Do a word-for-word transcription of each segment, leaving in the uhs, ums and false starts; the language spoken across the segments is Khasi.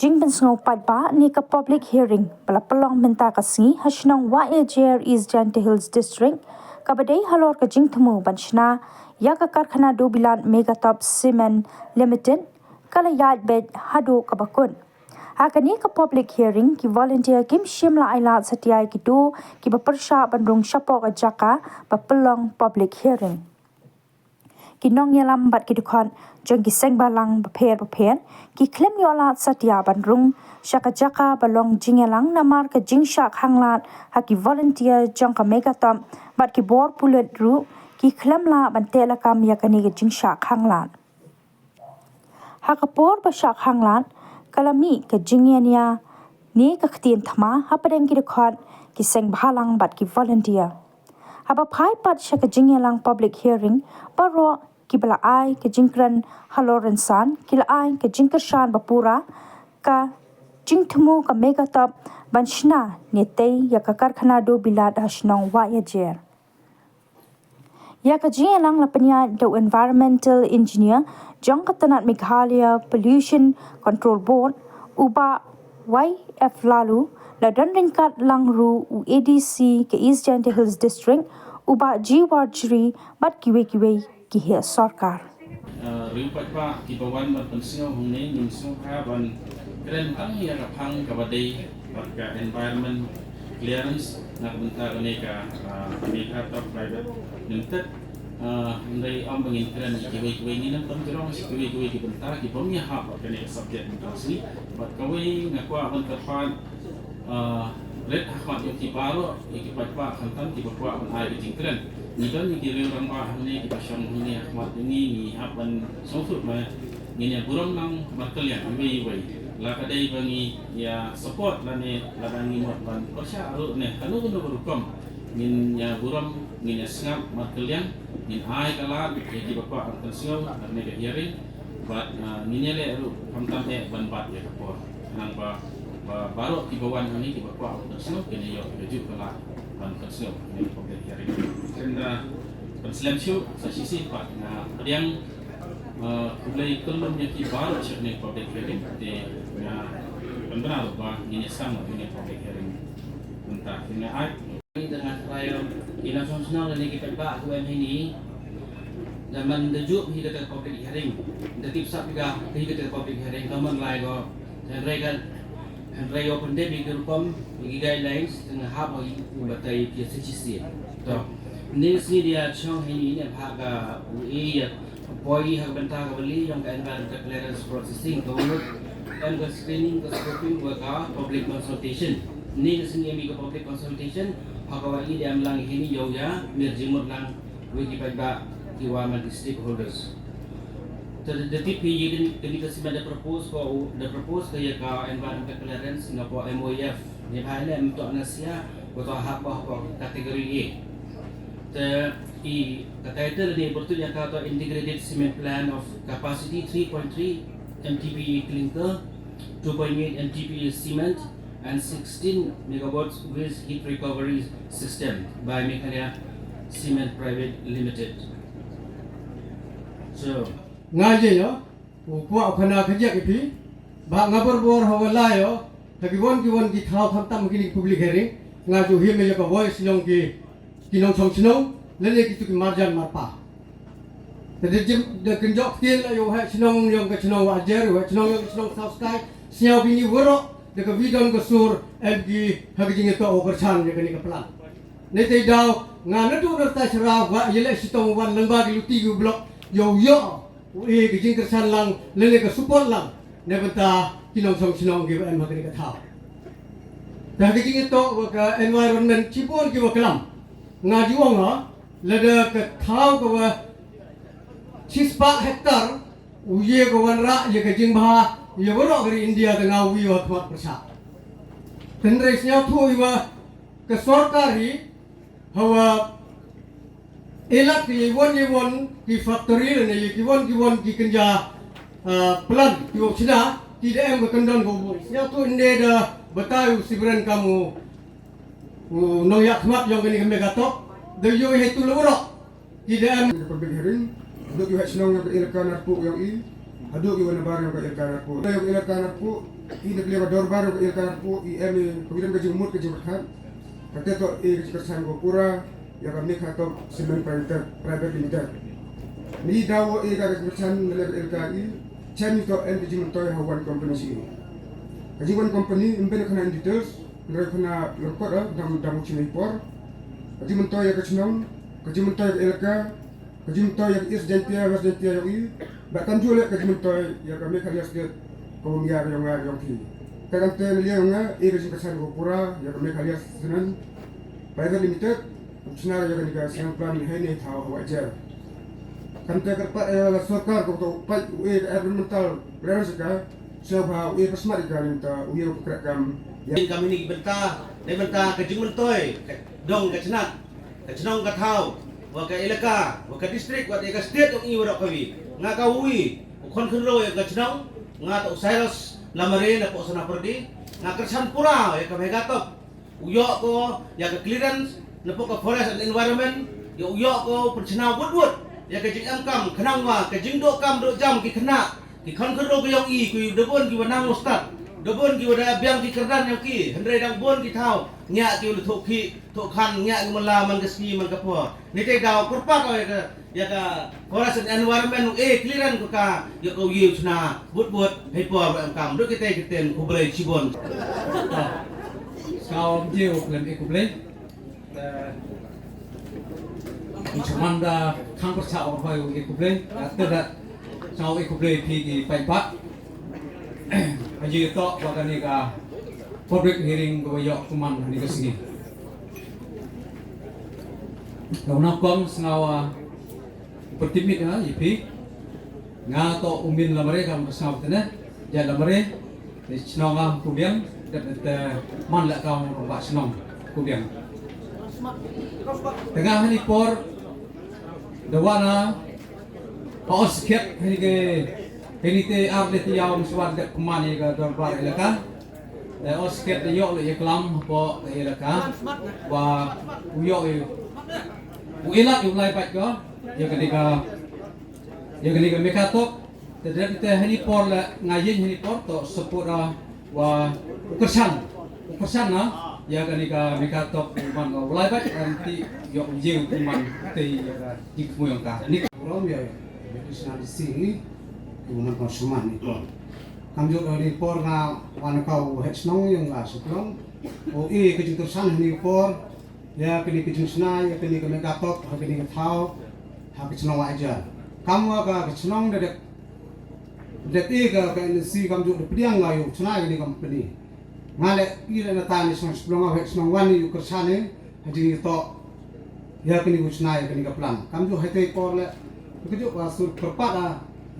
jingpynsngew paidbah ne ka public hearing ba la pynlong mynta ka sngi ha shnong Wahiajer, East Jaintia Hills District, kaba dei halor ka jingthmu ban shna ïa ka karkhana duh bilat Megatop Cement Limited, ka la ïaid beit haduh kaba kut. Ha kane ka public hearing, ki volunteer kim shym la ai lad satia ïa kito kiba pyrshah ban rung shapoh ka jaka ba pynlong public hearing. Ki nongïalam bad ki dkhot jong ki seng bhalang bapher bapher ki khlem ïoh lad satia ban rung sha ka jaka ba long jingïalang namar ka jingshah khanglad ha ki volunteer jong ka Megatop bad ki bor pulit ruh ki khlem lah ban teh lakam ïa kane ka jingshah khanglad. Ha ka por ba shah khanglad, ka la mih ka jingïania ne ka ktien thma hapdeng ki dkhot, ki seng bhalang bad ki volunteer. Haba phai pat sha ka jingïalang public hearing, baroh kiba la ai ka jingkren halor rynsan ki la ai ka jingkyrshan ba pura ka jingthmu ka Megatop ban shna ne tei ïa ka karkhana duh bilat ha shnong Wahiajer. Ïa ka jingïalang la pynïaid da u Environmental Engineer jong ka tnat Meghalaya Pollution Control Board, u Bah Y F Laloo, la don ryngkat lang ruh u A D C ka East Jaintia Hills District, u Bah G Warjri bad kiwei kiwei ki heh sorkar. Riew paidbah kiba wan ban pynsngew hangne, ngin sngewbha ban kren tang ïa ka phang kaba dei bad ka environment clearance na ka bynta kane ka Megatop Private Limited. Hynrei ym ba ngin kren ïa kiwei kiwei, ngin ym pynjrong sha kiwei kiwei ki bynta ki bym ïahap bad kane ka subject mynta ka sngi. Bad kawei nga kwah ban kyrpad rit ha khmat ïa ki baroh, ïa ki paidbah khamtam kiba kwah ban ai ka jingkren. Ngi don ïa ki riew rangbah hangne kiba shong hangne ha khmat ïa ngi, ngi hap ban sngewthuh ba ngin ïa burom lang markylliang iwei iwei. La ka dei ba ngi ïa support lane lada ngi mut ban pyrshah ruh ne kano kano ka rukom, ngin ïa burom, ngin ïa sngap markylliang, ngin ai ka lad ïa kiba kwah ban pynsngew ha kane ka hearing. Bad ngin ïaleh ruh khamtam eh ban bat ïa ka por, khnang ba baroh kiba wan hangne kiba kwah ban pynsngew kin ïoh ïa ka juh ka lad ban pynsngew ha kane ka public hearing. Te ynda pynslem shuh sa shisien pat nga pdiang khublei kyllum ïa ki baroh sha kane ka public hearing. Te nga pynbna ruh ba ngin ïa sdang ha kane ka public hearing mynta. Te nga ai Ïa nga trai ïa ki nongshong shnong lane ki paidbah kiba em hangne. Da man da juh hi kata ka public hearing, da tip sap ïa ka hi kata ka public hearing, ka man lai ko. Hynrei ka hynrei ïa u pyndep ïa ki rukom ïa ki guidelines, te nga hap ïa u batai ïa ki shisien. To. Ni sngi da shong hangne ne bha ka u ïa Poi ha ka bynta kaba lieh jong ka environmental clearance processing, ka mut em ka screening, ka scoping, wa ka public consultation. Ni ka sngi em ka public consultation ha kaba i da em lang hi ni ïa u ïa mir jingmut lang wa ki paidbah ki wa man ki stakeholders. Te da tip hi ïa kani ka sima da propose ko, da propose ka ïa ka environmental clearance na ko M O F. Ni bha ne em to na sia ko to ha ko category A. Te i ka title ni bertu ïa ka to Integrated Cement Plant of Capacity three point three M T P A Clinker, two point eight M T P A Cement and sixteen megawatts Waste Heat Recovery System by Meghalaya Cement Private Limited. So, nga ye yo, u kwah u khana ka jek ipi, ba nga bor bor ha wala yo, ha ki won ki won ki thaw khamtam kini public hearing, nga ju him ïa ka voice jong ki ki nongshong shnong, lane kitu ki marjan marpa. Te da jim da kynjok ktien la ïa u heh shnong jong ka shnong Wahiajer, u heh shnong jong ka shnong South Sky, sñiaw bini waroh da ka vidon ka sur em ki ha ka jingïatoh u kyrshan ïa kane ka plan. Ne te daw nga natu na ta shra wa ïa leh shitom wan lang ba ki luti ki block ïa u ïoh u e ka jingkyrshan lang lane ka support lang ne bynta ki nongshong shnong ki wa em ha kane ka thaw. Te ha ka jingïatoh wa ka environment chibun ki wa klam. Nga ju ong ha lada ka thaw ka wa shispah hektar u ye ka wanrah ïa ka jingbha ïa waroh ka ri India, te nga wi wa khmat pyrshah. Hynrei sñiawthuh ïa wa ka sorkar hi hawa elat ki won ïa won ki factory lane ïa ki won ki won ki kynja plant ki wa shna ki da em ka kyndon ka u bun. Sñiawthuh ynne da batai u sibren kam u nongïakhmat jong kani ka Megatop da ïoh ïa tu la waroh. Ki da em ka public hearing duk ïa shnong ïa ka elaka na puk ïa i. Haduh ïa u nabar ïong ka elaka Narpuh. Ïong ka elaka Narpuh, i na ka liang ka dorbar ïong ka elaka Narpuh, i em i pyngirim ka jingmut ka jingpyrkhat. Kata toh i ka jingkyrshan ka pura ïa ka Meghatop Cement Private, Private Limited. Ni daw i ka jingkyrshan na ka elaka i, chem i toh em ka jingmyntoi ha one company shi. Ka jingwan company, ym ben khana in details, hynrei khana lyngkot, ah, dang dang u chin i por. Ka jingmyntoi ïa ka chnong, ka jingmyntoi ïa ka elaka, ka jingmyntoi ïa ka East Jaintia, West Jaintia ïong i, bad kam ju leh ka jingmyntoi ïa ka Meghalaya State, ka bym ïa ka ïong nga ïong phi. Te kam te na liang nga, i ka jingkyrshan ka pura ïa ka Meghalaya Cement Private Limited, u chna ïa kane ka cement plant ha ine i thaw ha Wahiajer. Kam te kyrpad ïa la sorkar ko to pat u e ka environmental clearance ka, sngewbha u e ka smat ka, nangta u ïa u kyrkam ïa. Kam ine ki bynta, dei bynta ka jingmyntoi, ka dong ka chnat, ka chnong ka thaw, wa ka elaka, wa ka district, wa ka state ïong i waroh kawi. Nga kawi u khon khynro ïa ka chnong, nga toh u Cyrus Lamare napoh Sonapyrdi, nga kyrshan pura ïa ka Meghatop. U ïoh ko ïa ka clearance napoh ka Forest and Environment, ïa u ïoh ko pynchna wut wut ïa ka jingemkam, khnang wa ka jingduh kam duh jam ki khynnah, ki khon khynro ka ïong i, ki da bun ki wa nang u stad, da bun ki wa da biang ki kyrdan ïong ki, hynrei dang bun ki thaw ngiah ki wa la thoh khih thoh khan, ngiah ki man la man ka sngi man ka por. Ni te daw kyrpad ïa ka, ïa ka Forest and Environment u e clearance ko ka, ïa ka u ïa u chna bud bud hei por wa em kam. Duk kita kita, khublei chibun. Sngewbha ïa u khlem e khublei. Eh, u chairman da khang pyrchah u hoi u e khublei. Te da sngewbha e khublei phi ki paidbah. Haji tok wa kane ka public hearing ka wa ïoh kuman kane ka sngi. Ka u nang kong sngewbha, ah, pyrtimit ha ïa phi. Nga toh u Min Lamare kam ka sngewbha tene. Jait Lamare. Te chnong nga Kubiang, dep te man la ka u ba chnong Kubiang. Te nga hani por da wana ka oskhet hani ke, hani te ar le te yaw, sngewbha dep kman ïa ka dorbar elaka. Te oskhet te ïoh le ïa klam hapoh ka elaka. Wa u ïoh u ïa u lai bait ko ïa kane ka, ïa kane ka Meghatop. Te dep te hani por la nga ïeng hani por to support, ah, wa u kyrshan, u kyrshan na ïa kane ka Meghatop u man u lai bait, kan ti ïoh u ïeng u man te ïa ka jingkhmui ong ka ni. Rom ïa ïa sna di si ni u man ko sma ni por. Kam ju ni por nga wan ka u heh chnong ïong nga Suklong. U i ka jingkyrshan hani por ïa kane ka jingshna ïa kane ka Meghatop ha kane ka thaw ha ka chnong Wahiajer. Kam wa ka, ka chnong da dep, dep i ka, ka N C kam ju da pdiang nga ïa u chna ïa kane ka company. Nga le i le na ta ni shnong Suklong, nga heh chnong wan ni u kyrshan ni ha jingïatoh ïa kane u chna ïa kane ka plant. Kam ju hai te por le ka ju wa sur kyrpad a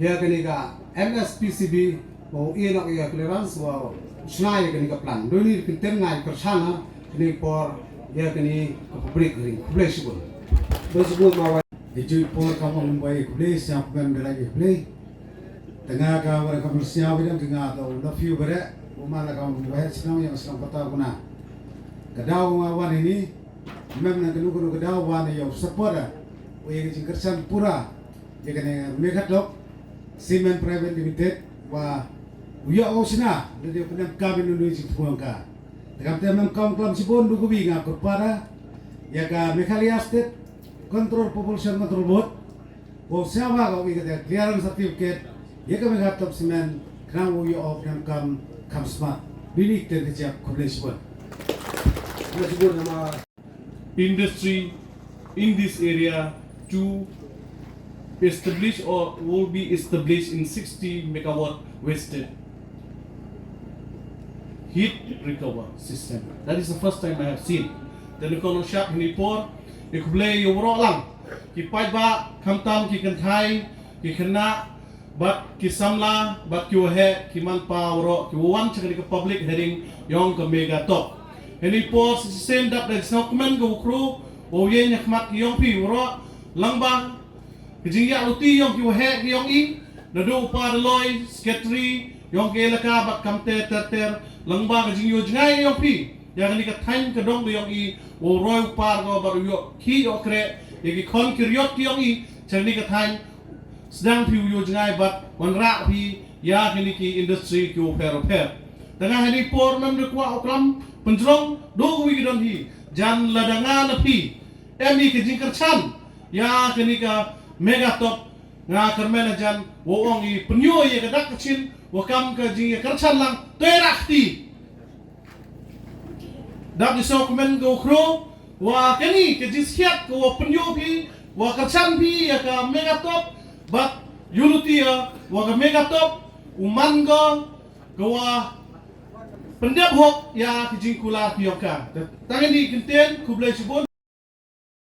ïa kane ka M S P C B, wa u ïa nok ïa clearance wa u chna ïa kane ka plant. Doi ni kynten nga ïa kyrshan ha kane por ïa kane ka public hearing. Khublei shibun. Khublei shibun ma wa. Ïa ju i por kam ong bai khublei, siang pynban da lai khublei. Te nga ka wa kam siang bai dang ka nga to love you bare. U man la kam bai shnong ïa shnong pata kuna. Ka daw nga wan ini. Mem na kanu kanu ka daw wan ïa u support. U ïa ka jingkyrshan pura. Ïa kane Meghatop Cement Private Limited wa u ïoh u shna, lada u pyndem kam ïa u jingthmu ka. Te kam te mem kam klam shibun du kubi nga kyrpad ïa ka Meghalaya State Control Pollution Control Board. Wa u sngewbha ka u ïa ka te clearance certificate ïa ka Meghatop Cement khnang u ïoh u pyndem kam kham smat. Bini te te jap khublei shibun. Khublei shibun nama. Industry in this area to establish or will be established in sixty megawatt wasted heat recover system. That is the first time I have seen. Te ngi kong shap hini por, i khublei ïa u waroh lang. Ki paidbah, khamtam ki kynthai, ki khynnah, bad ki samla, bad ki waheh, ki manpa waroh, ki wan cha kane ka public hearing ïong ka Meghatop. Hini por shisien dap da sngewkmen ka u khru, u ïeng ha khmat ki ïong phi waroh, lyngba ka jingïaid luti ïong ki waheh ki ïong i, naduh u pa Daloi, secretary ïong ka elaka bad kamte ter ter, lyngba ka jingïoh jngai ïong phi ïa kane ka thaiñ ka dong ka ïong i, u roi u par ko bad u ïoh ki ïoh kreh ïa ki khon ki riot ki ïong i cha kane ka thaiñ. sdang phi u ïoh jngai bad wanrah phi ïa kine ki industry ki u pher u pher. Tang hangne por mem da kwah u klam pynjrong do wi ki don hi jan lada nga na phi em i ka jingkyrchan ïa kane ka Megatop, nga kyrmen hajan wa ong i pynïoh ïa ka dak ka chin wa kam ka jingïakyrchan lang te rak ti. Dap di so kmen ka u khro wa kane ka jingsiat ka wa pynïoh phi wa kyrchan phi ïa ka Megatop bad Unity ïa wa ka Megatop u man ka ka wa pyndep hok ïa ki jingkular ki ïong ka. Tang ini kynten, khublei shibun.